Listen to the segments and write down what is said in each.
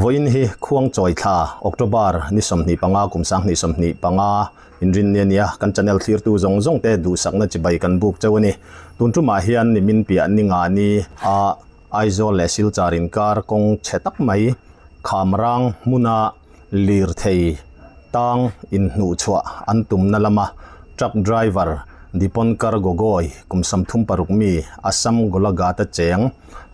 Vawiin hi Khuangchawi thla, October, ni 25 kum 2025 inrinni a nia, kan channel thlirtu zawng zawng te duhsakna chibai kan buk chauh a ni. Tun tumah hian nimin piah ni nga ni a Aizawl leh Silchar inkar kawng chhe tak mai Khamrang hmuna lirthei tang inhnuhchhuah an tumna lama truck driver Diponkar Gogoi kum 36 mi Assam Golaghat-a cheng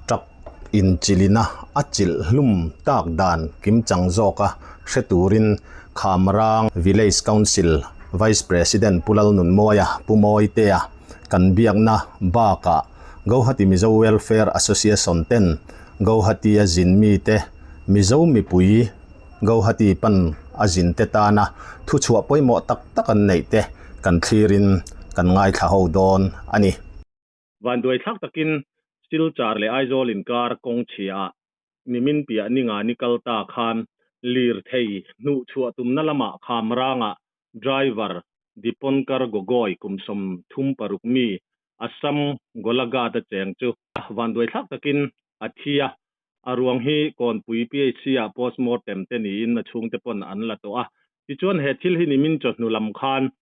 truck inchilina a chilh hlum tak dan kimchang zawka hre turin Khamrang Village Council Vice President Pu Lalnunmawia Pu Mawitea kan biakna bakah Gauhati Mizo Welfare Association ten Gauhati-a zin mite Mizo mipui Gauhati pan a zin te tana thuchhuah pawimawh tak tak an neih te kan thlirin kan ngaithla ho dawn a ni. Vanduai thlak takin Silchar leh Aizawl inkar kawng chhiaah nimin piah ninga ni kal ta khan lirthei hnuhchhuah tumna lamah Khamrangah driver Diponkar Gogoi kum 36 mi Assam Golaghat a cheng chu vanduai thlak takin a thi a. A ruang hi Kawnpui PHC-ah postmortem te niin a chhungte pawn an la tawh a. Tichuan he thil hi nimin chawhnu lam khan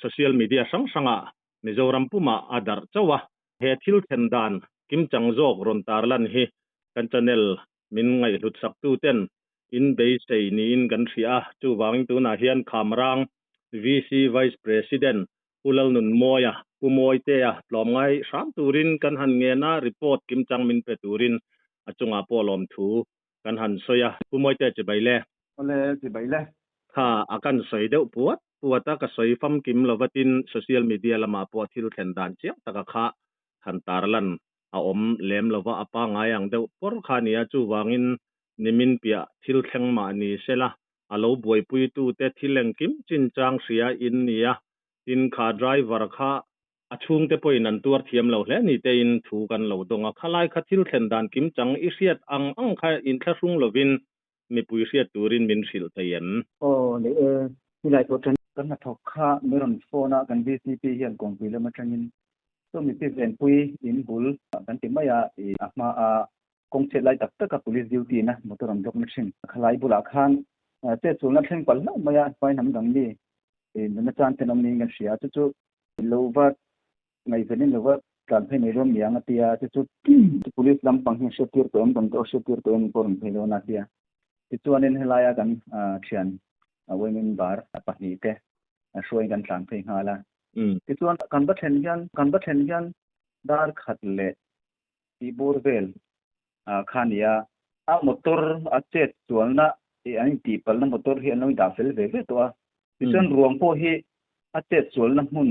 social media hrang hrangah Mizoram pumah a darh chauh a. He thil thlen dan kimchang zawk rawn tarlan hi kan channel min ngaihhlut saktu ten in beisei niin kan hria a. Chuvangin tunah hian Khamrang VC Vice President Pu Lalnunmawia, Pu Mawitea tlawmngai hram turin kan han ngen a, report kimchang min pe turin a chungah pawh lawmthu kan han sawi a. Pu Mawitea chibai le. Awle, chibai le. Kha a kan sawi deuh puat puat a, ka sawi famkim lova tin social media lamah pawh thil thlen dan chiang taka kha han tarlan a awm lem lova, a pangngai ang deuh pawr kha a ni a, chuvangin nimin piah thil thleng mah ni sela a lo buaipuitute thil engkim chinchang hria in nia, tin kha driver kha a chhungte pawhin an tuar thiam lo hle ni tein thu kan lo dawng a, khalai kha thil thlen dan kimchang i hriat ang ang kha inthlahrung lovin mipui hriat turin min hrilh thei em? Aw leh e, nilai pawh tan. Kan hnathawk kha mi rawn phone a, kan VCP hian kawngpui lam atangin chu mipi venpui in bul kan ti mai a, i a hma a kawng chhiat lai tak taka police duty na motor an block na thin. Khalai bulah khan chetchulna thleng palh hlauh mai a, hmai hnam dang mi nunna chan ten awm niin kan hria a, chu chu lo va ngaihvenin lo va tlan phei mai dawn niang a ti a, chu chu police lampang hian hriattir tawh em kan tawh hriattir tawh em pawh rawn phei dawn a ti a. Tichuanin helaia kan thian women bar pahnih te hruaiin kan tlan phei nghal a. Tichuan kan va thlen hian kan va thlen hian dar khat leh tih bur vel kha a ni a. A motor a chet chualna an intihpalhna motor hi an lo indah fel ve ve tawh a. Tichuan ruang pawh hi a chet chualna hmun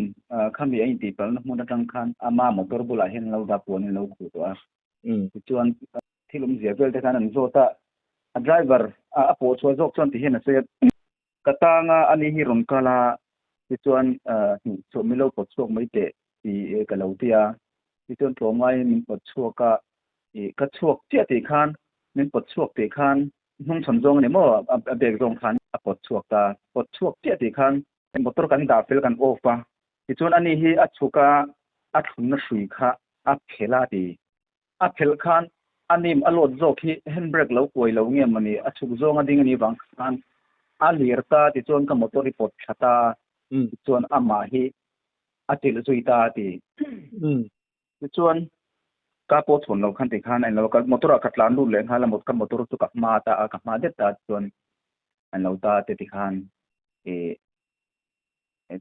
khami an intihpalhna hmun atang khan ama motor bulah hian an lo dah puan in lo khuh tawh a. Tichuan thil awmzia vel te khan an zawt a, a driver a pawh chhuah zawk chuan ti hian a sawi a. Ka tanga a ni hi rawn kal a, tichuan hnuhchhuah min lo pawt chhuak mai teh tih ka lo ti a, tichuan tlawmngaiin min pawt chhuak a, ih ka chhuak chiah tih khan min pawt chhuak tih khan hnungchhawn zawng a ni maw a bag zawng khan a pawt chhuak ta, pawt chhuak chiah tih khan motor kan dah fel kan off a, tichuan a ni hi a chhuk a, a thlunna hrui kha a phel a ti. A phelh khan a nim a load zawk hi handbrake lo kuai lo nge mawni a chhuk zawng a ding a nih vang khan a lir ta tichuan ka motor hi pawt tha ta tichuan amah hi a chilh zui ta a ti. Tichuan ka pawh chhawn lo khan tikhan a inlo ka motor ah ka tlan lut leh nghal a ka motor chu ka hma ta a ka hma det ta tichuan an lo ta te tikhan ih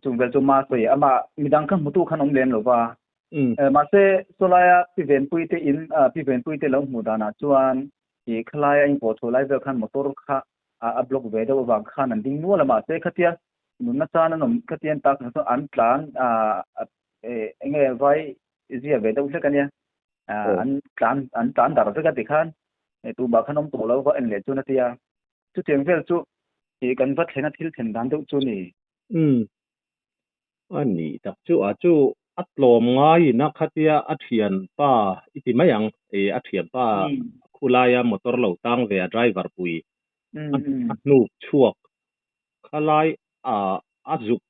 Chung vel chu ma sawi amah midang kha hmutu khan awm lem lo va. Mahse sawlaia Pi Venpui te in Pi Venpui te lo hmuh danah chuan i khalaia in pawh chhuah lai vel khan motor kha a block ve deuh avang khan an ding nual a mahse khatia nunna chan an awm khatia an tak chuan an tlan enge vai zia ve deuh hlek ania an tlan an tlan dar vek a tikhan tumah khan awm tawh lo va en leh chuan a tia. Chutiang vel chu i kan va thlen a thil thlen dan deuh chu ni. Umm. A nih tak chu a chu a tlawm ngaiin a khatia a thianpa i ti mai ang i a thianpa khulaia motor lo tang ve a driver pui a hnuk chhuak khalai a a zuk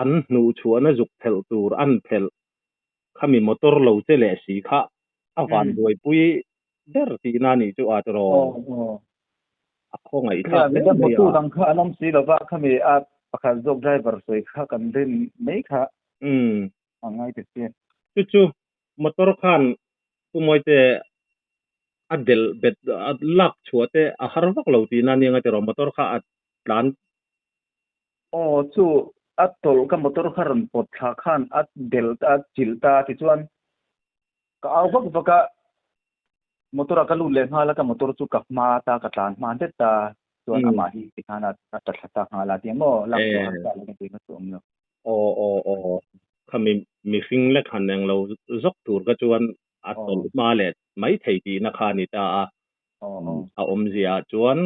an hnuh chhuahna zuk phelh tur an phelh khami motor lo che leh si kha a van buaipui ber tihna a nih chu a tiraw. Khawngaihthlak Nia, hle midang mai hmutu a. dang kha an awm si lova, khami a pakhat zawk driver sawi kha kan rin mai kha a ngai ta si. Chu chu motor khan Pu Mawite a delh bet a lak chhuah te a har vak lo tihna nia nga tiraw motor kha a tlan. Aw chu a tawlh ka motor kha rawn pawt thla khan a delh a chilh ta tichuan ka au vak vak a motor ah ka lut leh nghal a ka motor chu ka hma ta ka tlan hma det ta chuan amah hi tikhan a ta thla ta nghal a ti ang maw lak chhuah har ta lo ka tih kha chu awm lo. Aw aw aw khami mihring lek han eng lo zawk tur kha chuan a tawlh hma leh mai thei tihna kha a ni ta a. A awmzia ah chuan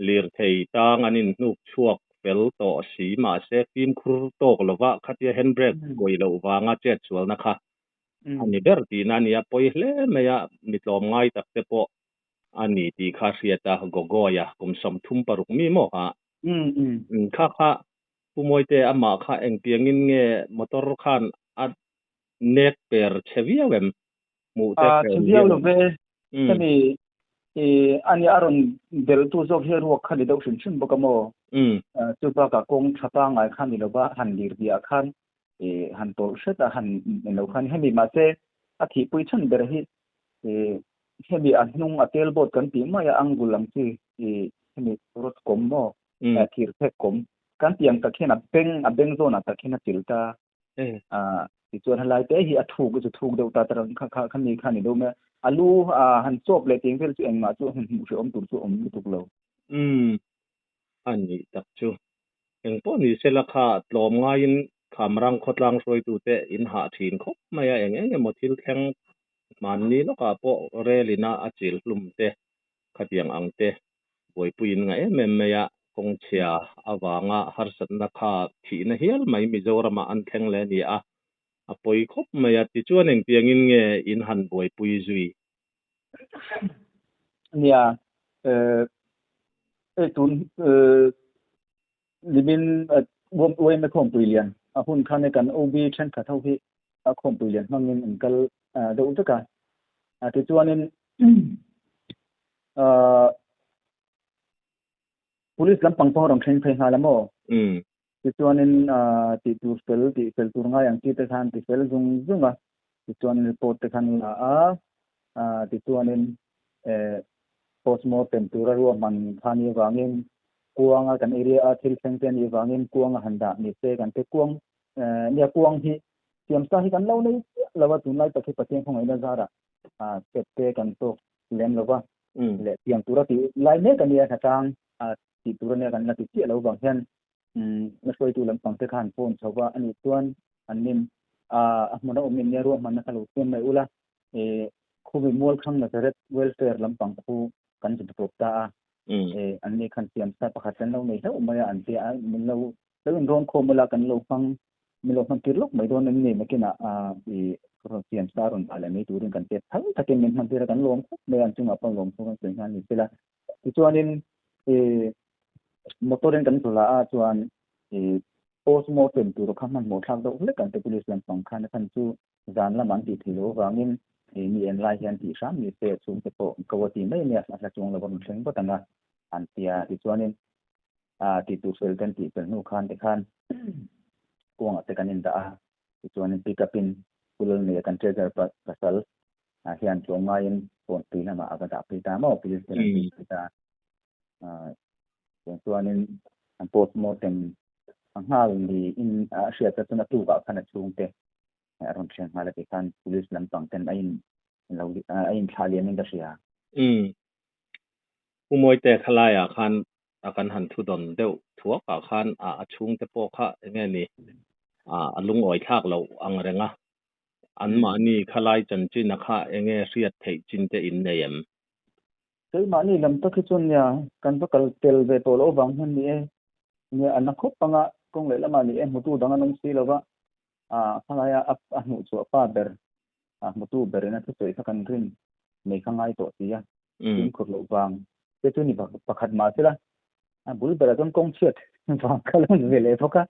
lirthei tang an inhnuk chhuak fel tawh si mahse fimkhur tawk lova khatia handbrake kawi loh vanga chet sualna kha a ni ber tihna a ni a, pawi hle mai a, mi tlawm ngai tak te pawh a ni tih kha hriat a, Gogoi-a kum 36 mi maw kha? Kha kha Pu Mawite amah kha engtiangin nge motor khan a nek per che viau em? Hmuh te A hreh che awm viau viau lo em? ve, hemi a nia a rawn beltu zawk hi ruak kha ni deuh hrim hrim bawk a maw? Chu bakah kawng tha pangngai kha ni lova han lir biah khan han tawlh hret a han lo khan hemi mahse a thihpui chhan ber hi hemi a hnung a tel boat kan tih mai a angul ang chi hemi rod kawm maw thir phek kawm kan tih ang tak hian a beng a beng zawnah tak hian a chil ta a tichuan helai te hi a thuk chu thuk deuh ta tarang kha kha khami kha ni deuh mai a lu han chawp leh tih vel chu engmah chu han hmuh hrehawm tur chu awm lutuk lo. Umm a nih tak chu. Engpawh ni sela kha tlawm ngaiin Khamrang khawtlang hruaitute in hah thin khawp mai a, eng eng emaw thil thleng hmanni lawkah pawh rel ina a chil hlum te, khatiang ang te buaipuiin nga em em mai a, kawngchhia avanga harsatna kha thihna hial mai Mizoramah an thleng leh a ni a, a pawi khawp mai a, tichuan engtiangin nge in han buaipui zui? Nia, hei tun nimin UMA khawmpui lian a hun khan kan OB thenkhat ho hi a khawmpui lian hmangin an kal deuh vek a, tichuanin Police lampang pawh a rawn thleng phei nghal a maw? Tichuanin tih tur fel, tih fel tur ngai ang chi te khan ti fel zung zung a, tichuanin report te khan la a, tichuanin postmortem tura ruahman kha ni avangin kuanga kan area a thil thleng te a nih avangin kuanga han dah ni se kan te kuang nia kuang hi siamsa hi kan lo nei chiah lo a, tunlai tak hi Pathian khawngaihna zarah step te kan tawk lem lo va, leh tiang tura tih lai mek a nia hnatlang tih tur a nia kan la ti chiah lo vang hian na hruaitu lampang te khan phone chho va a nih chuan an nim a hmun a awm in nia ruahmanna kha lo siam mai ula khumi Mualkhang Nazareth welfare lampang khu kan zut tawp ta a an ni khan siam sa pakhat kan lo nei hlauh mai a an tia a min lo lo inrawn khawm ula kan lo hmang Min lo hman tir lawk mai dawn em ni? Nakinah i rawn siam sa rawn dah leh mai turin kan pek phal takin min hman tir a, kan lawm khawp mai a, an chungah pawh lawm thu kan sawi nghal ni sela. Tichuanin i motor-in kan tlu la a, chuan i postmortem tur kha hmanhmawh thlak deuh hlek an ti police lampang khan a chhan chu zan lamah an tih theih loh avangin i mi en lai hian tih hram ni se chhungte pawh ko a ti mai a nia, a hla chuang lo a rawn thleng vat ang a an ti a, tichuanin tih tur fel kan tih fel hnu khan te khan kuangah te kan indah a, tichuanin pick up in Pu Lalneia kan treasurer pasal hian tlawm ngaiin phone tui lamah a va dah phei ta maw police ten an tih phei ta a, chuanin an postmortem a nghal niin a hriat a chuan a tukah khan a chhungte a rawn thian nghal a ti khan police lampang ten a in lo a inthlah liam in ka hria. Umm. Pu Mawite khalaiah khan a kan han thu dawn deuh thuak ah khan a a chhungte pawh kha eng nge ni a lungawi thlak loh ang reng a, anmahni khalai chanchin a kha eng nge hriat theih chin te in nei em? Keimahni lam tak hi chuan nia kan va kal tel ve tawh loh avang hian ni e, nia a na khawp anga kawng leh lamah ni e hmutu dang an awm si lo va, a khalaia a hmuh chhuah pa ber a hmutu berin a thusawi kha kan rin mai kha ngai tawh si a. Fimkhur loh vang te chu ni pakhat mah sela a bul berah chuan kawng chhiat vang kha lo ni ve leh bawk a.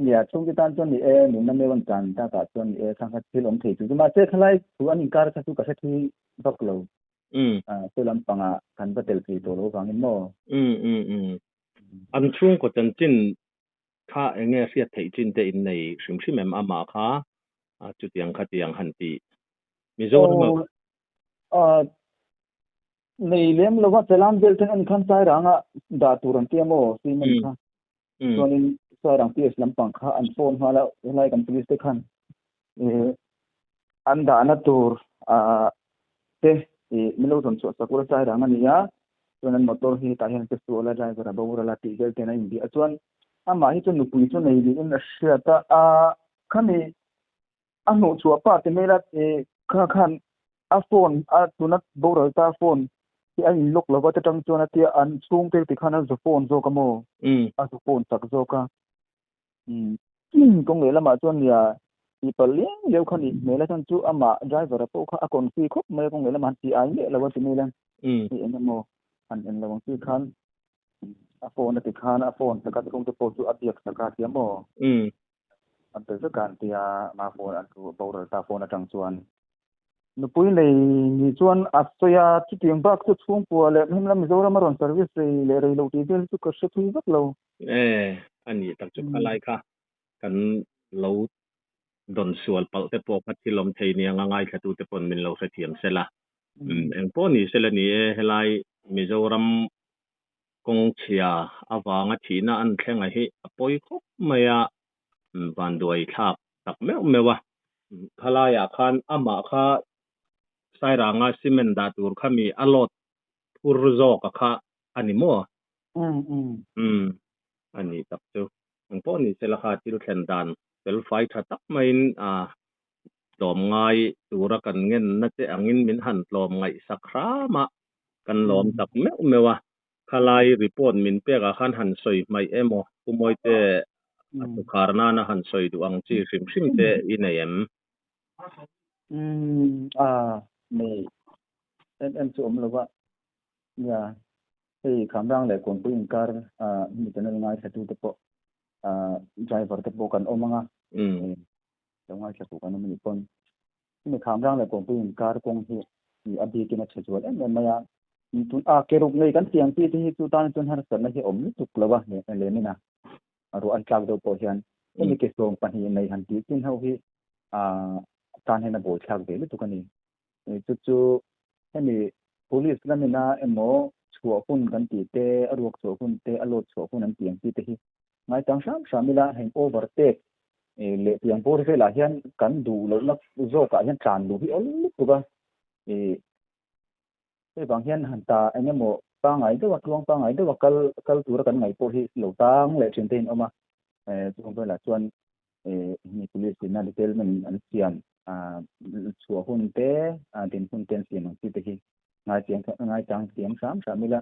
Nia chhungte tan chuan ni e nunna meu an tan takah chuan ni e khang kha thil awm thei chu chu mahse khalai thu an inkar kha chu ka hre thui vak lo. Chu lampangah kan va tel thei tawh lo vangin maw? An chhungkaw chanchin kha eng nge hriat theih chin te in nei hrim hrim em amah kha chutiang khatiang han tih Mizoram ah. Nei lem lova chalan vel ten an khan Sairanga dah tur an tia maw cement kha. Chuanin Sairang PS lampang kha an phone nghal a helai kan police te khan an dahna tur te min lo rawn chhuah sak ula Sairang a ni a chuan an motor hi hetah hian pe sual a driver a boral a tih vel ten a inbiah a chuan amah hi chu nupui chu nei niin a hriat a khami A hnawhchhuah pa te hmel a kha khan a phone a tuna boral ta phone hi a in lock lova te tang chuan a tia an chhungte ti khan a zu phone zawk a maw a zu phone chak zawk a kawng leh lamah chuan nia tih palh liau liau kha nih hmel a chuan chu amah driver a pawh kha a confi khawp mai a kawng leh lamah han ti ai miah lo a ti mai la hei eng emaw han en lo ang chi khan a phone a ti khan a phone chak a chhungte pawh chu a biak chak a tia maw. An pe vek a an tia ma phone an thu boral ta phone atang chuan nupui nei ni chuan a sawi a chutiang bak chu chhungkua leh hemi lam Mizoram a rawn service rei leh rei loh tih vel chu ka hre thui vak lo. E a nih tak chu khalai kha kan lo dawn sual palh te pawh kha thil awm thei nia nga ngaithla tu te pawn min lo hrethiam sela. Engpawh ni sela ni e helai Mizoram Kawng chhia avanga thihna an thleng a hi a pawi khawp mai a, vanduai thlak tak meuh meuh a. Khalaiah khan amah kha Sairanga cement dah tur kha mi a load phur zawk a kha a ni maw? Umm a nih tak chu. Engpawh ni sela kha thil thlen dan fel fai tha tak maiin tlawm ngai tura kan ngenna che angin min han tlawm ngaihsak hram a. Kan lawm tak meuh meuh a, khalai report min pek ah khan han sawi hmaih emaw Pu Mawite a thukhar nana han sawi duh ang chi hrim hrim te i nei em? Umm a nei em em chu awm lo a, nia hei Khamrang leh Kawnpui inkar mi channel ngaithla tu te pawh driver te pawh kan awm ang a, lo ngaithla tu kan awm anih pawn Hemi Khamrang leh Kawnpui inkar kawng hi a bikin a chhe zual em em mai a. Tun a ke ruk nei kan tiang chi te hi chu tan chuan harsatna hi a awm lutuk lo a lemin a ruah an tlak deuh pawh hian hemi ke 12 nei han tih chin ho hi tan hian a buaithlak ve lutuk a ni. Chu chu hemi police lamina emaw chhuah hun kan tih te a ruak chhuah hun te a load chhuah hun an tih ang chi te hi Ngaitang hram hram ila heng overtake leh tiang bawr velah hian kan duh lohna zawkah hian tlan luh hi awl lutuk a. Hei vang hian han ta eng emaw pangngai deuha tluang pangngai deuha kal kal tura kan ngaih pawh hi lo tang leh thin te in awm a. Chung velah chuan mi police ina detailment an siam chhuah hun te din hun te an siam ang chi te hi ngaichiang ngaichang thiam hram hram ila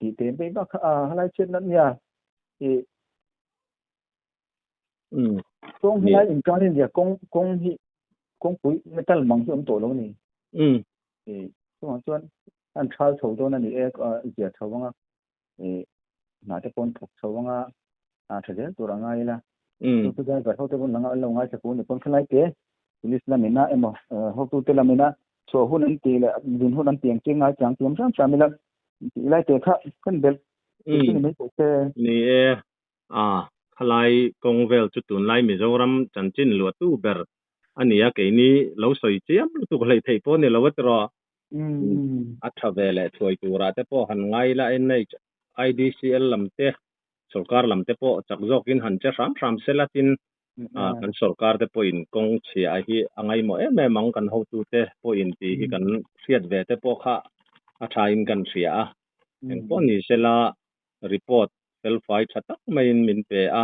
tih te mai bak kha a halai chhiat nat nia. I kawng hi lai inkar in nia kawng kawng hi kawngpui metal mang hi awm tawh lo ni. I chungah chuan an thal chho dawn a ni e zia chho anga i hna te pawn thawk chho anga a tha zel tur a ngai ila. Chu chu driver ho te pawn langa an lo ngaithla ku ni pawn khalai te police lamina emaw hotute lamina chhuah hun an tih leh din hun an tih ang chi ngai chang thiam hram hram ila tih lai te kha kan belh Ni e, a khalai kawng vel chu tunlai Mizoram chanchin luahtu ber a ni a, keini lo sawi chiam lutuk hleih theih pawh a ni lo a tiraw. A tha ve leh thuai turah te pawh han ngai ila NH, IDCL lam te, sorkar lam te pawh chak zawkin han che hram hram se la tin kan sorkar te pawhin kawng chhia hi a ngaimawh em em ang kan hotute pawhin tih hi kan hriat ve te pawh kha a thain kan hria a. Engpawh ni sela report felfai tha tak maiin min pe a,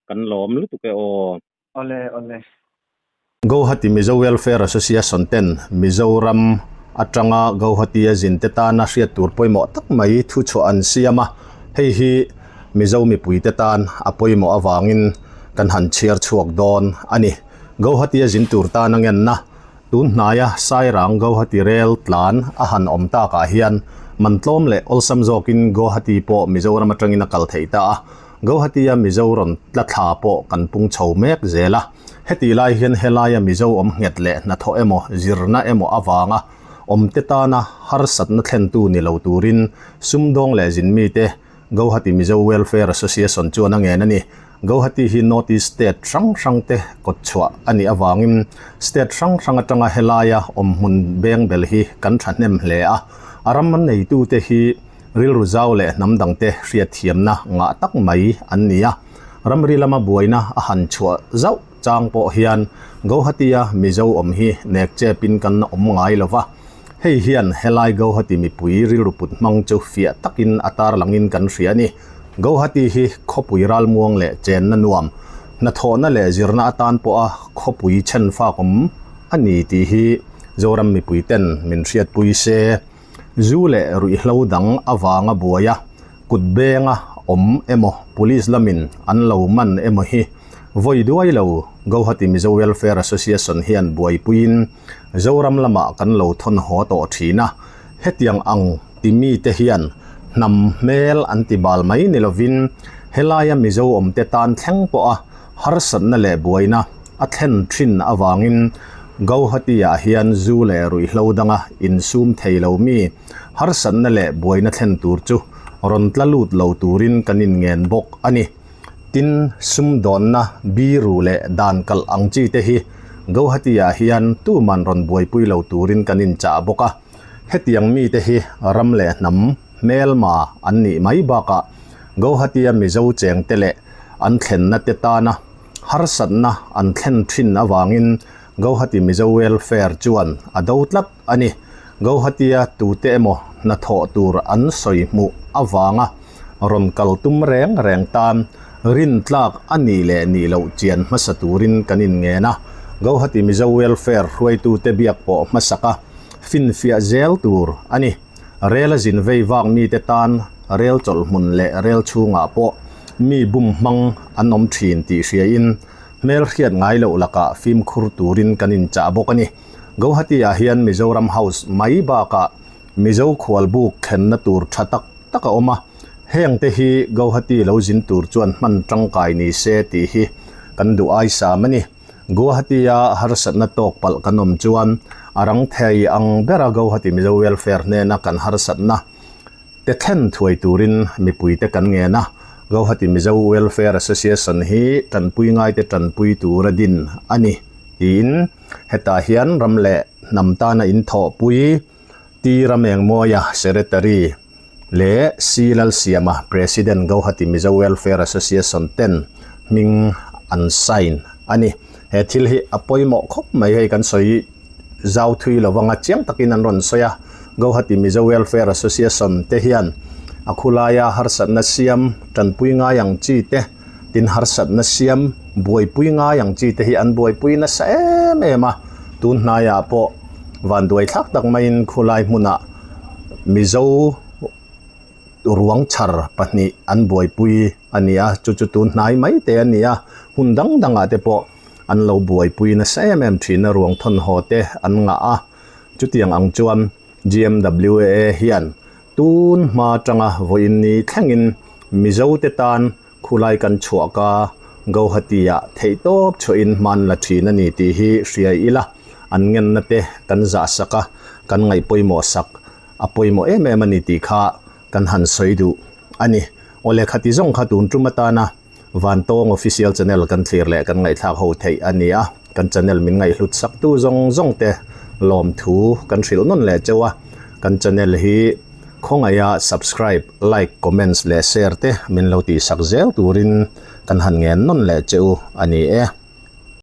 kan lawm lutuk e aw. Awle awle. Guwahati Mizo Welfare Association ten Mizoram atanga Guwahati a zin te tana hriat tur pawimawh tak mai thuchhuah an siam a, hei hi Mizo mipui te tan a pawimawh avangin kan han chhiar chhuak dawn a ni. Guwahati a zin tur tana ngenna Tun hnaia Sairang Guwahati rel tlan a han awm takah hian man tlawm leh awlsam zawkin Guwahati pawh Mizoram atangin a kal theih ta a, Guwahati-a Mizo rawn tla thla pawh kan pung chho mek zel a. Heti lai hian helaia Mizo awm nghet leh hnathawh emaw zirna emaw avanga Awmte tana harsatna thlentu ni lo turin sumdawng leh zinmite Gauhati Mizo Welfare Association chuan a ngen a ni. Gauhati hi North East state hrang hrangte kawtchhuah a nih avangin state hrang hrang atanga helaia awmhmun bengbel hi kan thahnem hle a. A ram neitute hi rilru zau leh hnam dangte hriatthiamna ngah tak mai an ni a. Ramri lama buaina a han chhuah zauh chang pawh hian Gauhati-a Mizo awm hi nek chepin kan awm ngai lo va. Hei hian helai Gauhati mipui rilru put hmang chu fiah takin a tarlangin kan hria a ni. Gauhati hi khawpui ralmuang leh chenna nuam, hnathawhna leh zirna atan pawha khawpui chhenfak awm a ni tih hi Zoram mipui ten min hriatpui se. Zu leh ruihhlo dang avanga buaia kut benga awm emaw police lamin an lo man emaw hi vawi duai lo Gauhati Mizo Welfare Association hian buaipuiin Zoram lamah kan lo thawn haw tawh thin a, hetiang ang ti mite hian hnam hmel an ti bal mai ni lovin helaia Mizo awmte tan thleng pawha harsatna leh buaina a thlen thin avangin Gauhati-ah hian zu leh ruihhlo danga insum thei lo mi harsatna leh buaina thlen tur chu rawn tla lut lo turin kan inngen bawk a ni. Tin, sumdawnna, biru leh dan kalh ang chi te hi Gauhati-ah hian tuman rawn buaipui lo turin kan inchah bawk a. Hetiang mite hi ram leh hnam hmelma an nih mai bakah Gauhati-a Mizo chengte leh an thlenna te tana harsatna an thlen thin avangin Gauhati Mizo Welfare chuan a do tlat a ni. Gauhati-a tute emaw hnathawh tur an sawi hmuh avanga rawn kal tum reng reng tan rintlak a nih leh nih loh chian hmasa turin kan inngen a. Gauhati Mizo Welfare hruaitute biak pawh hmasak a finfiah zel tur a ni. Rel a zin vei vak mite tan rel chawlhhmun leh rel chhungah pawh mi bum hmang an awm thin tih hriain hmel hriat ngai loh lakah fimkhur turin kan inchah bawk a ni. Gauhati-ah hian Mizoram House mai bakah Mizo khualbuk thlenna tur tha tak tak a awm a, hengte hi Gauhati lo zin tur chuan hman tangkai ni se tih hi kan duh aisam a ni. Guwahati-a harsatna tawk palh kan awm chuan a rang thei ang bera Gauhati Mizo Welfare hnena kan harsatna te thlen thuai turin mipuite kan ngen a. Gauhati Mizo Welfare Association hi tanpui ngaite tanpui tura din a ni tiin hetah hian ram leh hnam tana inthawhpui T Ramengmawia Secretary leh C Lalsiama President Gauhati Mizo Welfare Association ten hming an sign a ni. He thil hi a pawimawh khawp mai hei kan sawi zau thui lo vanga chiang takin an rawn sawi a. Gauhati Mizo Welfare Association te hian a khulaia harsatna siam tanpui ngai ang chi te tin harsatna siam buaipui ngai ang chi te hi an buaipui nasa em em a. Tun hnaiah pawh vanduai thlak tak maiin khulai hmunah Mizo ruang chhar pahnih an buaipui a ni a, chu chu tun hnai mai te a ni a, hun dang dangah te pawh an lo buaipui nasa em em thin a, ruang thawnhaw te an ngah a, chutiang ang chuan GMWA hian tun hma atanga vawiin ni thlengin Mizo te tan khulai kan chhuah ka Gauhati-ah theihtawp chhuahin hman la thin a ni tih hi hria ila, an ngenna te kan zah sak a, kan ngaih pawimawh sak a pawimawh em em a ni tih kha kan han sawi duh a ni. Aw lehkha ti zawng kha tun tum atana Vantawng Official Channel kan thlir leh kan ngaihthlak ho theih a ni a, kan channel min ngaihhlut sak tu zawng zawng te lawmthu kan hrilh nawn leh cheu a, kan channel hi Khawngaiha subscribe, like, comments leh share te min lo tihsak zel turin kan han ngen nawn leh che u a ni e.